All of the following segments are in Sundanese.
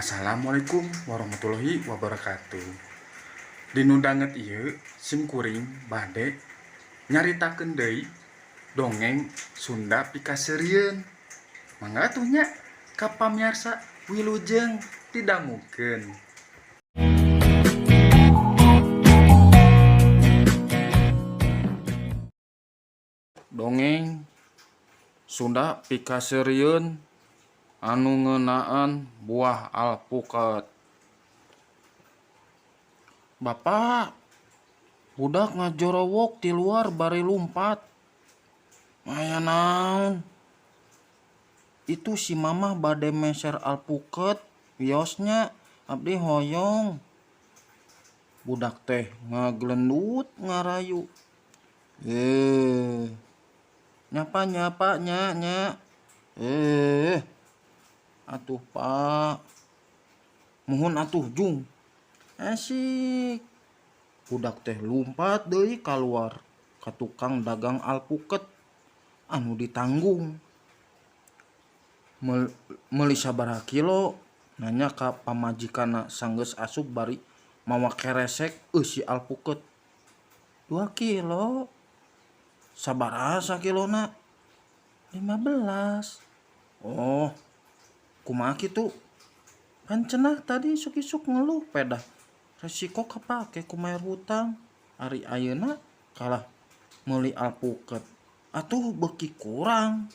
Assalamualaikum warahmatullahi wabarakatuh. Dinu danget ieu sim kuring bade nyaritakeun deui dongeng Sunda pikaseurieun. Mangga atuh nya ka pamiarsa wilujeng didangukeun. Dongeng Sunda pikaseurieun anu ngeunaan buah alpukat. Bapa, budak ngajorowok ti luar bari lumpat. Aya naon? Itu si mamah bade meser alpukat, wios nya abdi hoyong. Budak teh ngagelendut ngarayu. Eh, nyapa nyapa nya nya. Eh, atuh Pak. Muhun atuh jung. Asik. Budak teh lumpat deui kaluar ka tukang dagang alpuket anu ditanggung. Meuli sabaraha kilo nanya ka pamajikanna sanggeus asup bari mawa keresek eusi alpuket. 2 kilo. Sabaraha sakilona? 15. Oh, kumaha kitu? Pan cenah tadi isuk-isuk ngeluh pedah. Resiko kapake ku mayar hutang. Ari ayeuna kalah meuli alpuket. Atuh beuki kurang.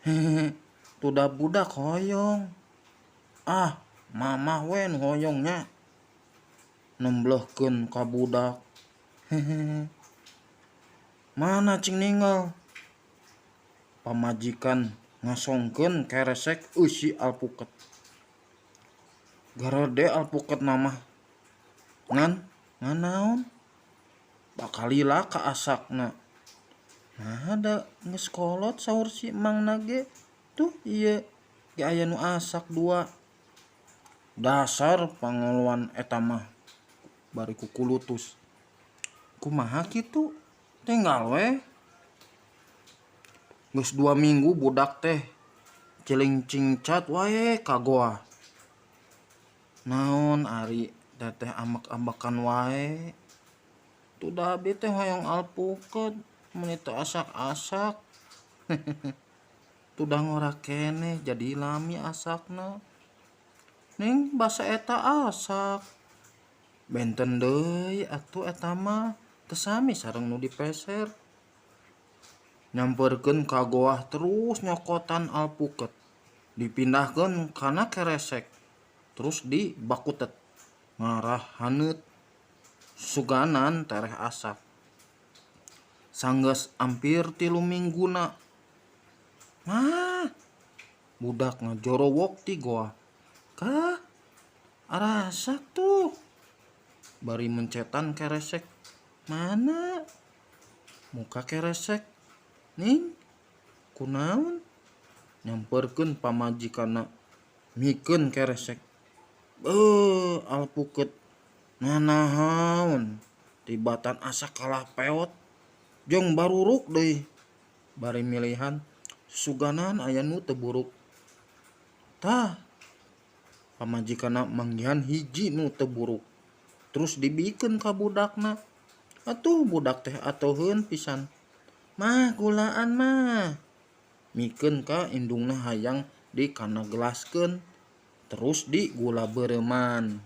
Hehehe, tudah budak hoyong. Ah, mamah we nu hoyong nya. Nemblehkeun ka budak. Hehehe. Mana cing ninggal? Pamajikan ngasongkeun keresek eusi alpuket. Garede alpuket mah. Ngan nganaon? Bakal lila ka asakna. Nah, da geus kolot saur si emangna ge. Tuh ieu ge aya nu asak dua. Dasar pangoluan eta mah bari kukulutus. Kumaha kitu? Tinggal we. Geus 2 minggu budak teh ciling cingcat wae ka goa. Naon ari teteh ambek-ambekan wae. Tuh da abdi teh hoyong alpuket meuni teu asak-asak. Tudah ngora keneh jadi lami asakna. Ning basa eta asak. Benten deui atuh eta mah teu sami sareng nu dipeser. Nyamperkeun ka goah terus nyokotan alpuket. Dipindahkeun kana keresek terus dibakutet ngarah haneut suganan tereh asak. Sanggeus ampir 3 mingguna. Mah, budak ngajorowok ti goah. Kah, arasak tuh. Bari mencetan keresek. Mana? Muka keresek. Ning, kunaon? Nyamperkeun pamajikanna mikeun keresek. Beuh, alpuket nanahaon. Tibatan asak kalah peot. Jeung baruruk deui. Bari milihan suganan aya nu teu buruk. Tah, pamajikanna manggihan hiji nu teu buruk. Terus dibikeun ka budakna. Atuh budak teh atoheun pisan. Mah gulaan mah. Mikeun ka indungna hayang dikanagelaskeun terus di gula beureman.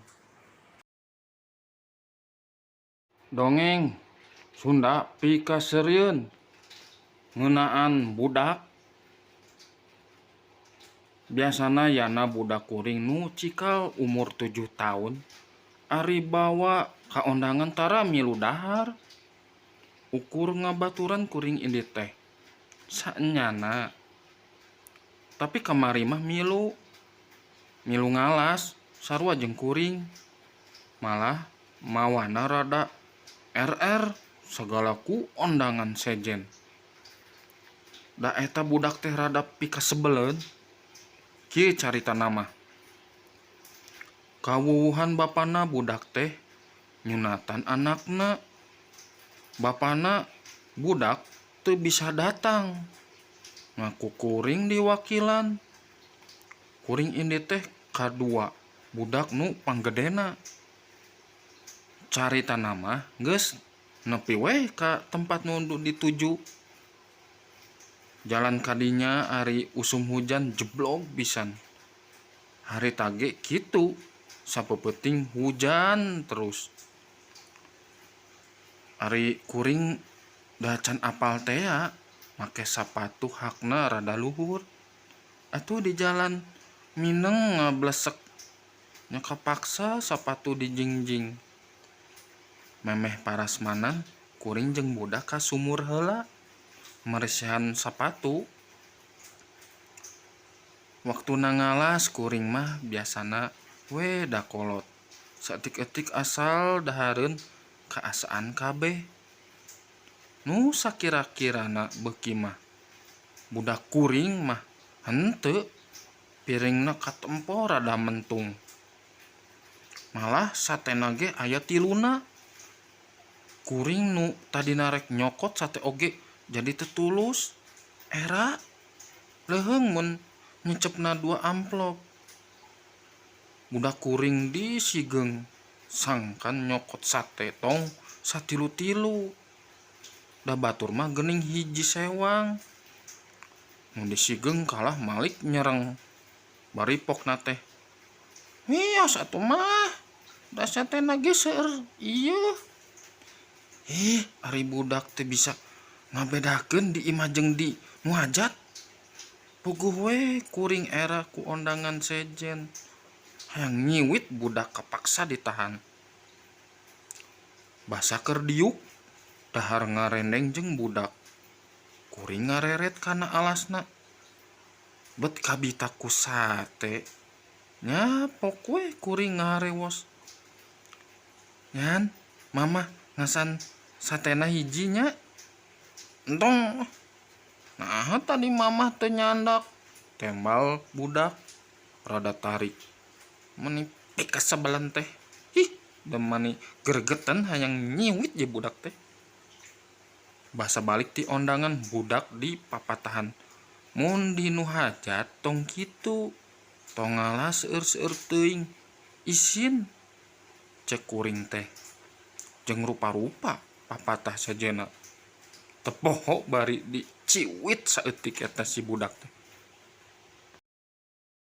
Dongeng Sunda pikaseurieun ngeunaan budak. Biasana yana budak kuring nu cikal umur 7 tahun ari bawa ka ondangan tara milu dahar. Ukur ngabaturan kuring indit teh saenyana. Tapi kamari mah milu. Milu ngalas sarua jeung kuring. Malah mawana rada RR sagala ku ondangan sejen. Da eta budak teh rada pikasebeleun. Kieu caritana mah. Kawuwuhan bapana budak teh nyunatan anakna. Bapana budak teu bisa datang. Ngaku kuring diwakilan. Kuring indit teh Kadua budak nu panggedena. Caritana mah geus nepi weh ka tempat nu dituju. Jalan kadinya ari usum hujan jeblog pisan. Harita ge kitu sapeupeting hujan terus. Ari kuring da can apal tea make sapatu hakna rada luhur. Atuh di jalan mineng ngablesek nya kapaksa sapatu dijingjing. Memeh parasmanan kuring jeung budak ka sumur heula maresihan sapatu. Waktuna ngalas kuring mah biasana we da kolot. Saeutik-eutik asal dahareun kaasaan kabeh. Nu sakira-kirana beuki mah budak kuring mah henteu piringna katempo rada mentung. Malah satena ge aya tiluna. Kuring nu tadina rek nyokot sate oge jadi teu tulus. Era leuheung mun nyecepna dua amplop. Budak kuring disigeung sangkan nyokot sate tong satilu-tilu. Da batur mah geuning hiji sewang. Nu disigeung kalah malik nyereng bari pokna teh. Wios atuh mah da satena ge seueur ieuh. Ih ari budak teh bisa ngabedakeun di imah jeung di nu hajat. Puguh we kuring era ku ondangan sejen. Hayang nyiwit budak kapaksa ditahan. Basa keur diuk dahar ngarendeng jeung budak. Kuring ngareret kana alasna. Bet kabita ku sate. Nya pok we kuring ngaharewos. Nyan, mamah ngasan satena hiji nya. Entong. Naha tadi mamah teu nyandak. Tembal budak rada tarik. Meni pikasebelan teh. Ih, da mani gregetan hayang nyiwit je budak teh. Basa balik ti ondangan budak di papatahan. Mun di nu hajat tong kitu. Tong ngalah seueur-seueur teuing. Isin cek kuring teh. Jeung rupa-rupa papatah sejenna. Teu poho bari diciwit saeutik eta si budak teh.